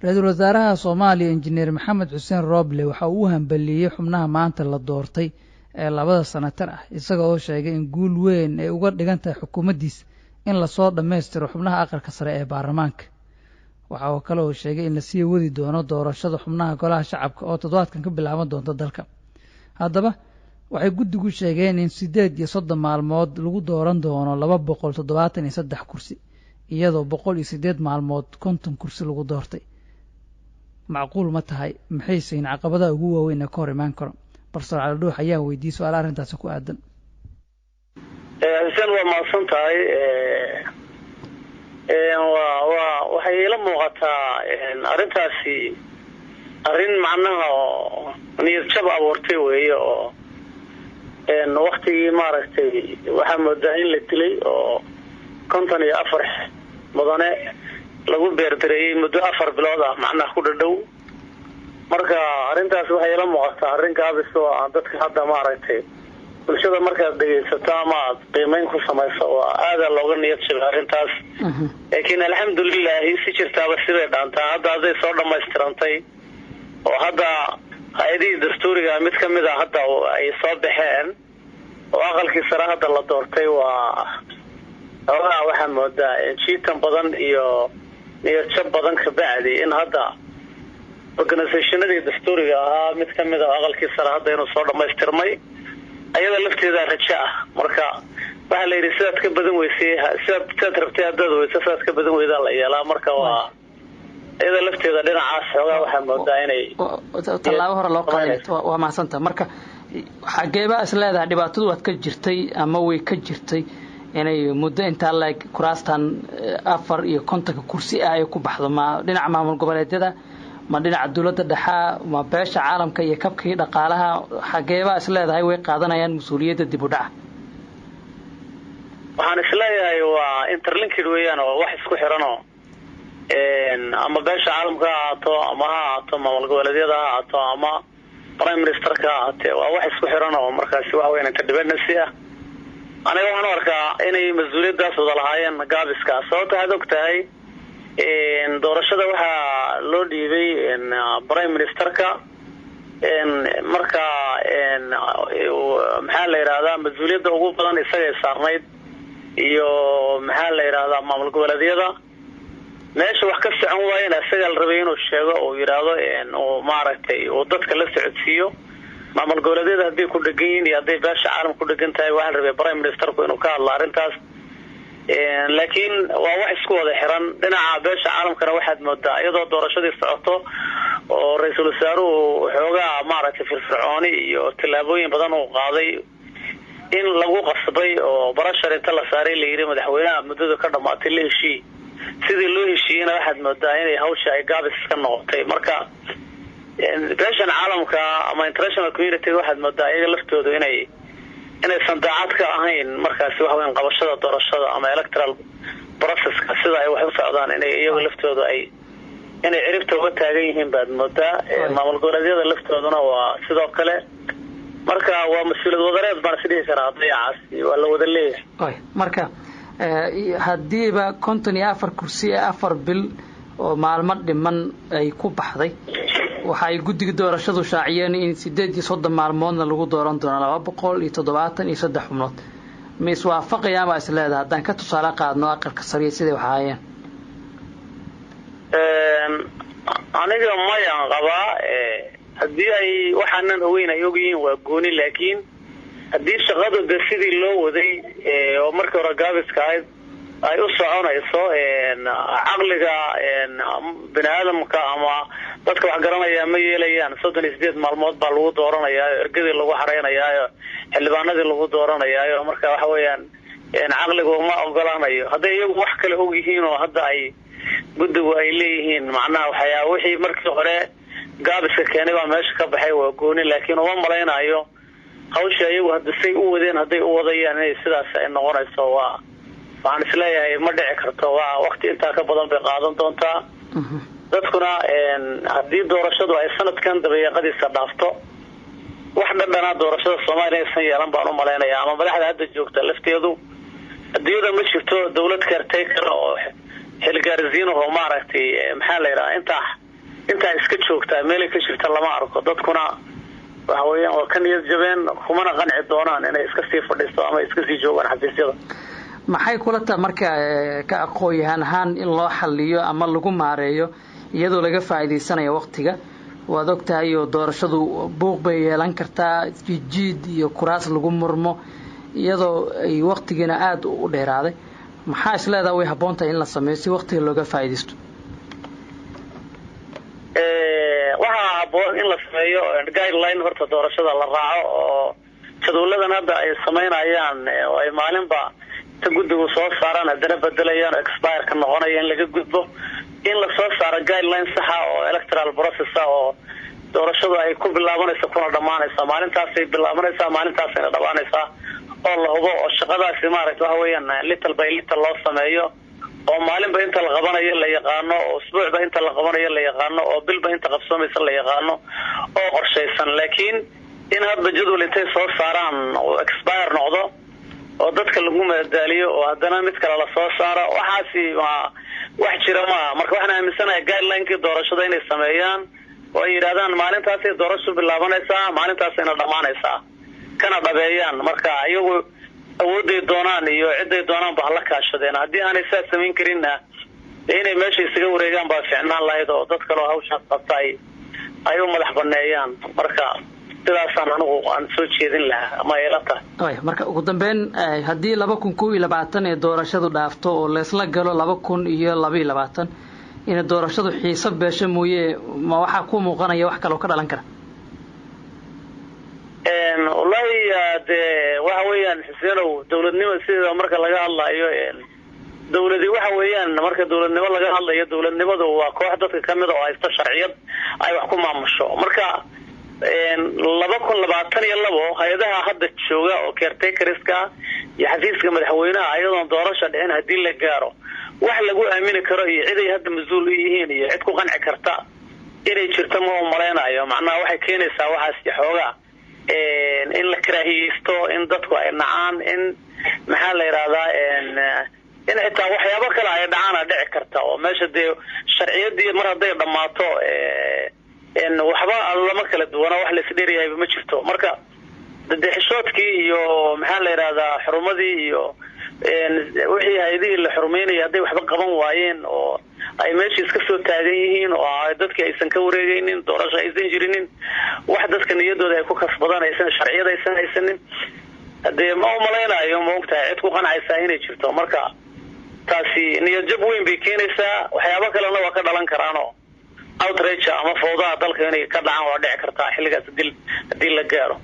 Ra-iisul wasaaraha Soomaaliya, Injineer Maxamed Xuseen Roble, waxa uu u hambalieyey xubnaha maanta la doortay ee labada sanatar ah, isaga oo sheegay in guul weyn ay uga dhigan tahay xukuumaddiisa in lasoo dhammaystiro xubnaha aqalka sare ee baarlamaanka. Waxa uu kale oo sheegay in lasii wadi doono doorashada xubnaha Golaha Shacabka oo toddobaadkan ka bilaaban doonta dalka. Haddaba, waxay guddigu sheegeen in 38 maalmood lagu dooran doono 273 kursi, iyadoo 108 maalmood 50 kursi lagu doortay. Macquul ma tahay? Maxayse in caqabadaha ugu waaweyn ee ka hor imaan karo? Professor Cali Dhuux ayaan weydiiyey su-aal arrintaasi ku aadan. Xuseen, waa mahadsan tahay. Wa waxay ila muuqataa arrintaasi arrin macnaha oo niyad jab abuurtay weeye, oo waktigii maaragtay waxaa moodaa in la dilay oo 54 mudane lagu beerdareeyey muddo 4 bilood ah, macnaha ku dhadhow. Marka arrintaas waxay ila muuqataa arrin gaabis oo aan dadka hadda maaragtay bulshada markaad dhegaysato ama aad qiimeyn ku samayso oo aadaa looga niyad jabay arrintaas. Laakiin alxamdulilaahi, si jirtaaba sibay dhaantaa. Hadda hadday soo dhamaystirantay oo hadda hay-adihii dastuuriga mid kamid a hadda ay soo baxeen oo aqalkii sare hadda la doortay, waa xoogaha waxaa moodaa jiitan badan iyo niyad jab badan kabacdi in hadda organisationadii dastuuriga ahaa mid kamid a, aqalkii sare, hadda inuu soo dhamaystirmay, ayada lafteeda rajo ah. Marka waxaa la yidhi, sidaad ka badan weysay, sidaad rabtay haddaad weyso, sidaad ka badan weydaa la yeelaa. Marka waa iyada lafteeda dhinacaas xoogaa waxaa moodaa inay tallaabo hore loo qaaday. Waa mahadsanta. Marka xageebaa is leedahay dhibaatadu waad ka jirtay ama way ka jirtay inay muddo intaa laeg kuraastan 54-ka kursi ah ay ku baxdo? Ma dhinaca maamul goboleedyada, ma dhinaca dowladda dhexaa, ma beesha caalamka iyo kabkii dhaqaalaha? Xageebaa is leedahay way qaadanayaan mas-uuliyadda dib u dhaca? Waxaan isleeyahay waa interlinked weeyaan oo wax isku xiranoo, ama beesha caalamka ha ahaato, ama ha ahaato maamul goboleedyada ha ahaato, ama prime ministerka ha ahaatee, waa wax isku xiran oo markaasi waxa weyan interdependency ah. Aniga waxaan u arkaa inay mas-uuliyaddaas wada lahaayeen gaabiska, sababta waxaad og tahay doorashada waxaa loo dhiibay prime ministerka. Marka maxaa la yidhahdaa, mas-uuliyadda ugu badan isagay saarnayd iyo maxaa la yidhahdaa maamul goboleedyada. Meesha wax ka socon waayeen isagaa la rabay inuu sheego, uu yidhaahdo, uu maaragtay uu dadka la socodsiiyo. Maamul goboleedyada hadday ku dhegan yihiin iyo hadday beesha caalam ku dhegan tahay, waxaa la rabay prime ministerku inuu ka hadlo arrintaas. Laakiin waa wax isku wada xiran. Dhinaca beesha caalamkana waxaad moodaa iyadoo doorashadii socoto oo ra-iisul wasaaruhu xoogaa maaragtay firfircooni iyo tallaabooyin badan uu qaaday in lagu qasbay oo pressure inta la saaray la yidhi madaxweynaha muddada ka dhamaatay la heshiiy. Sidii loo heshiiyeyna waxaad moodaa inay hawsha ay gaabis ka noqotay. Marka beeshan caalamka ama international community waxaad moodaa iyaga laftoodu inaysan daacad ka ahayn markaasi waxa weyan qabashada doorashada ama electoral processka sida ay wax u socdaan, inay iyaga laftoodu ay inay ciribta uga taagan yihiin baad moodaa. Maamul goboleedyada laftooduna waa sidoo kale. Marka waa mas-uuliyad wadareed baan is dhihi karaa, dayacaasi waa la wada leeyahay. Marka haddiiba 54 kursi ee 4 bil oo maalmo dhiman ay ku baxday, waxaay guddiga doorashadu shaaciyeen in 38 maalmoodna lagu dooran doono 273 xubnood. Ma iswaafaqayaan baa is leedahay, haddaan ka tusaale qaadno aqalka sariya siday wax ahaayeen? Aniga mayaan qabaa. Haddii ay waxaanan ogeyn ay ogyihiin waa gooni, laakiin haddii shaqadu de sidii loo waday oo markii hore gaabiska ahayd ay u soconayso, caqliga bini aadamka ama dadka wax garanaya ma yeelayaan 38 maalmood baa lagu dooranayaayo, ergadii lagu xareynayaayo, xildhibaanadii lagu dooranayaayo. Marka waxa weeyaan caqligu ma ogolaanayo. Hadday iyagu wax kale og yihiin oo hadda ay guddigu ay leeyihiin macnaha waxyaa wixii markii hore gaabiska keenay baa meesha ka baxay, waa gooni. Laakiin uma malaynayo hawsha iyagu hadda say u wadeen hadday u wadayaan inay sidaas ay noqonayso. Waa waxaan isleeyahay ma dhici karto, waa wakti intaa ka badan bay qaadan doontaa. Dadkuna haddii doorashadu ay sanadkan dabayaaqadiisa dhaafto, wax dhadhanaa doorashada Soomaaliya aysan yeelan baan u malaynaya, ama madaxda hadda joogta lafteedu. Adduunyada ma jirto dawlad caretaker oo xilgaarsiin oo maaragtay maxaa la yidhaha intaa Intaa iska joogtaa meelay ka jirta lama arko. Dadkuna waxa weeyaan waa ka niyad jabeen, kumana qanci doonaan inay iska sii fadhiisto ama iska sii joogaan xafiisyada. Maxay kula taha marka ka aqoon-yahan ahaan in loo xaliyo ama lagu maareeyo iyadoo laga faa'iidaysanayo waqtiga? Waad og tahay oo doorashadu buuq bay yeelan kartaa, jijiid iyo kuraas lagu murmo, iyadoo ay waqtigiina aada u dheeraaday. Maxaa is leedaha way habboon tahay in la sameeyo si waqtiga looga faa'iidaysto? Waxaa habboon in la sameeyo guideline horta doorashada la raaco, oo jadwaladan hadda ay samaynayaan oo ay maalinba ta guddigu soo saaraan haddana bedelayaan oo expire ka noqonaya in laga gudbo, in lasoo saaro guideline saxa oo electoral process ah oo doorashadu ay ku bilaabanayso kuna dhamaanaysaa, maalintaasay bilaabanaysaa, maalintaasayna dhamaanaysaa, oo la hubo, oo shaqadaasi maaragta waxa weeyaan little by little loo sameeyo, oo maalinba inta la qabanayo la yaqaano, oo usbuucba inta la qabanayo la yaqaano, oo bilba inta qabsoomaysa la yaqaano, oo qorshaysan. Laakiin in hadba jadwal intay soo saaraan oo expire noqdo oo dadka lagu madadaaliyo oo haddana mid kale lasoo saaro, waxaasi waa wax jira maaha. Marka waxaan aaminsanahay guidelinekii doorashada inay sameeyaan oo ay yidhahdaan maalintaasay doorashu bilaabanaysaa, maalintaasayna dhammaanaysaa, kana dhabeeyaan. Marka iyagu awooday doonaan iyo ciday doonaan ba hala kaashadeen. Haddii aanay saas samayn karinna, inay meesha isaga wareegaan baa ficnaan lahayd oo dad kale oo hawshaas qabta ay u madax baneeyaan. Marka sidaasaan anigu aan soo jeedin lahaa ama ay la tahay. Marka ugu dambeyn, haddii 2021 ee doorashadu dhaafto oo laysla galo 2022, inay doorashadu xiiso beesho mooye, ma waxaa ku muuqanaya wax kaloo ka dhalan kara? Wallahi dee waxa weeyaan, Xuseenow, dawladnimo sideeda marka laga hadlayo, dawladi waxa weeyaan, marka dawladnimo laga hadlayo, dawladnimadu waa koox dadka kamid a oo haysta sharciyad ay wax ku maamusho. Marka 2022 hay-adaha hadda jooga oo caretakerska iyo xafiiska madaxweynaha, iyadoon doorasha dhicin haddii la gaaro, wax lagu aamini karo iyo ciday hadda mas-uul u yihiin iyo cid ku qanci karta inay jirto ma umalaynayo. Macnaha waxay keenaysaa waxaas xoogaa in la karaahiyeysto, in dadku ay nacaan, in maxaa la yidhahdaa, in xitaa waxyaabo kale ay dhacaana dhici karta, oo meesha dee sharciyadii mar hadday dhammaato waxba lama kala duwana, wax laisdheeryahayba ma jirto. Marka dee xishoodkii iyo maxaa la yidhahdaa xurumadii iyo wixii hay-adihii la xurumeynaya hadday waxba qaban waayeen oo ay meesha iska soo taagan yihiin oo dadkii aysan ka wareegaynin, doorasho aysan jirinin, wax dadka niyadooda ay ku kasbadaan aysan, sharciyad aysan haysanin, hadee ma umalaynayo, ma ogtahay, cid ku qancaysaa inay jirto. Marka taasi niyad jab weyn bay keenaysaa. Waxyaabo kalena waa ka dhalan karaanoo outrage ama fawdaha dalka inay ka dhacaan waa dhici kartaa xilligaas dil haddii la gaaro.